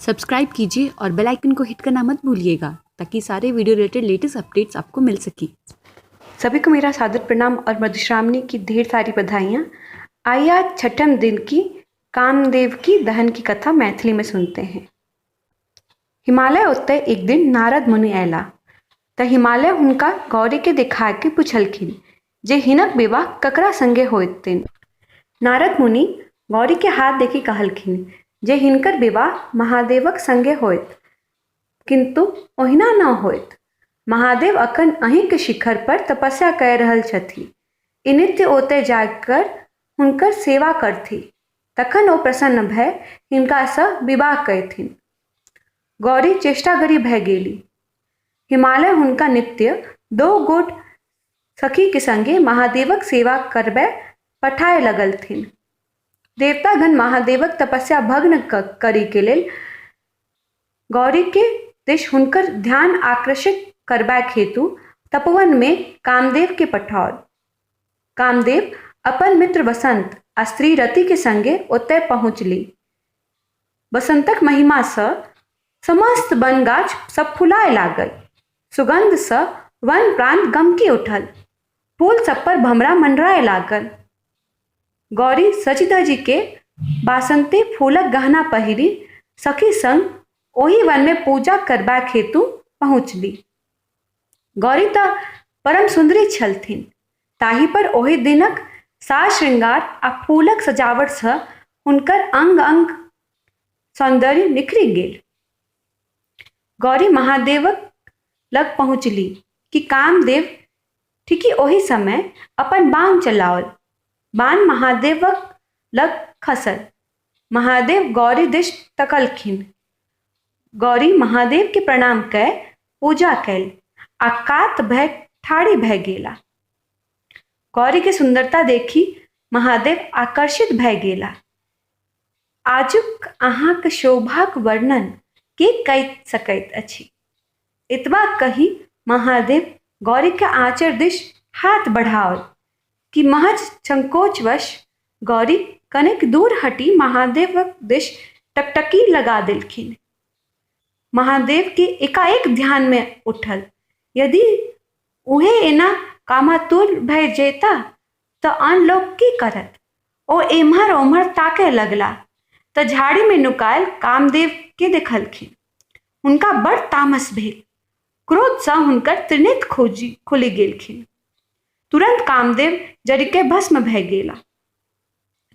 Subscribe कीजिए और बेल icon को हिट करना मत भूलिएगा ताकि सारे वीडियो रिलेटेड लेटेस्ट अपडेट्स आपको मिल सकें। सभी को मेरा सादर प्रणाम और मधुश्रावणी की ढेर सारी बधाइयाँ। आइए आज छठम दिन की कामदेव की दहन की कथा मैथिली में सुनते हैं। हिमालय ओतय एक दिन नारद मुनि अयलाह तऽ हिमालय हुनका गौरी के देखा के पुछलखिन जे हिनक विवाह ककरा संगे होयतनि। नारद मुनि गौरी के हाथ देखि कहलखिन जे हिनकर विवाह महादेवक संगे होयत, किन्तु ओहिना न होयत। महादेव अखन अहींक शिखर पर तपस्या कय रहल छथि। ई नित्य ओतय जा कर हुनकर सेवा करथि, तखन ओ प्रसन्न भय हिनकासँ विवाह कयथिन। गौरी चेष्टागरी भय गेली। हिमालय हुनका नित्य दो गोट सखीक संगे महादेवक सेवा करबय पठाय लगलथिन। देवतागण महादेवक तपस्या भग्न करैके लेल गौरीके दिश हुनकर ध्यान आकर्षित करबाक हेतु तपोवनमे कामदेवके पठाओल। कामदेव अपन मित्र वसंत आ स्त्री रतिके संगे ओतय पहुँचली। वसंतक महिमासँ समस्त वन गाछ सब फुलाय लागल। सुगन्धसँ वन प्रान्त गमकि उठल। फूल सब पर भमरा मंडराय लागल। गौरी सजि धजि के बासंती फूलक गहना पहिरि सखी संग ओहि वनमे पूजा करबाक हेतु पहुँचली। गौरी तऽ परम सुन्दरी छलथिन, ताहि पर ओहि दिनक साज श्रृंगार आ फूलक सजावटसँ हुनकर अंग अंग सौन्दर्य निखरि गेल। गौरी महादेवक लग पहुँचली कि कामदेव ठीके ओही समय अपन बाण चलाओल। बाण महादेवक लग खसल। महादेव गौरी दिश तकलखिन। गौरी महादेव के प्रणाम कय पूजा कयल आ कात भय ठाढ़ी भय गेला। गौरी के सुंदरता देखि महादेव आकर्षित भय गेला। आजुक अहाँक शोभाक वर्णन के कय सकैत अछि? एतबा कहि महादेव गौरीक आँचर दिश हाथ बढ़ाओल कि महज संकोचवश गौरी कनेक दूर हटि महादेवक दिश टकटकी लगा देलखिन। महादेव के एकाएक ध्यान मे उठल, यदि उहे एना कामातुर भए जेता तऽ आन लोक की करत? ओ एम्हर ओम्हर ताकय लगलाह तऽ झाड़ी मे नुकायल कामदेव के देखलखिन। हुनका बड़ तामस भेल। क्रोधसँ हुनकर त्रिनेत्र खोजि खुलि गेलखिन। तुरंत कामदेव जरिके भस्म भए गेला।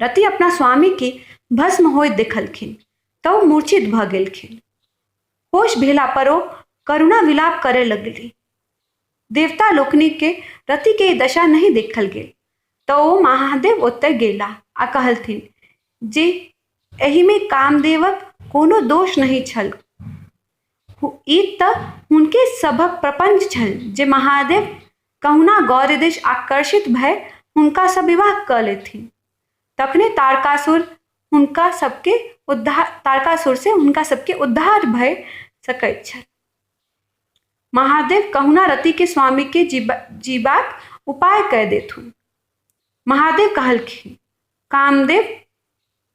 रति अपना स्वामी के भस्म होइत देखलखिन तऽ ओ मूर्छित भऽ गेलखिन। होश भेला पर ओ करुणा विलाप करय लगली। देवता लोकनि के रति के ई दशा नहि देखल गेल तऽ ओ महादेव ओतय गेलाह आ कहलथिन जे एहिमे कामदेवक कोनो दोष नहि छल। ई तऽ हुनके सभक प्रपंच छल जे महादेव कहुना गौरी दिश आकर्षित भए हुनकासँ विवाह कऽ लेथिन। तखने तारकासुर हुनका सबके उद्धार तारकासुरसँ हुनका सबके उद्धार भए सकैत छल। महादेव कहुना रतिके स्वामीके जीबाक उपाय कए देथुन। महादेव कहलखिन, कामदेव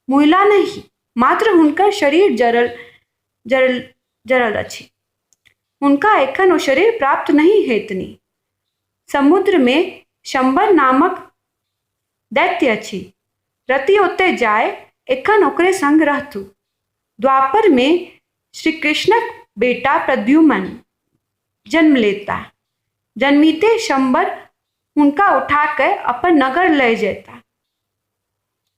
मुइला नहि, मात्र हुनकर शरीर जरल जरल जरल अछि। हुनका एखन ओ शरीर प्राप्त नहि हेतनि। समुद्रमे शम्बर नामक दैत्य अछि। रति ओतय जाय एखन ओकरे संग रहथु। द्वापरमे श्रीकृष्णक बेटा प्रद्युमन जन्म लेताह। जन्मिते शम्बर हुनका उठा कए अपन नगर लए जयताह।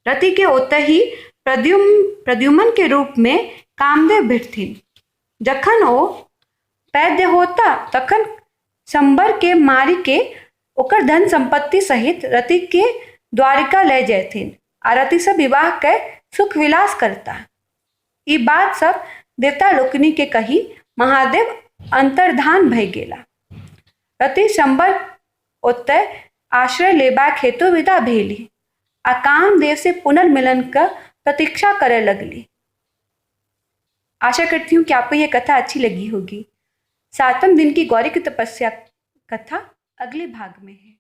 रति के ओतहि प्रद्युमन के रूप मे कामदेव भेटथिन। जखन ओ पैद्य होता तखन शम्बर के मारि के ओकर धन सम्पत्ति सहित रति के द्वारिका लए जयथिन आ रति सँ विवाह कय सुख विलास करताह। ई बात सब देवता लोकनि के कहि महादेव अंतर्धान भए गेला। रति शम्बर ओतय आश्रय लेबाक हेतु विदा भेली आ कामदेव से पुनर्मिलन क प्रतीक्षा करय लगली। आशा करती हूँ कि आपको यह कथा अच्छी लगी होगी। सातम दिन की गौरी की तपस्या कथा अगले भाग में है।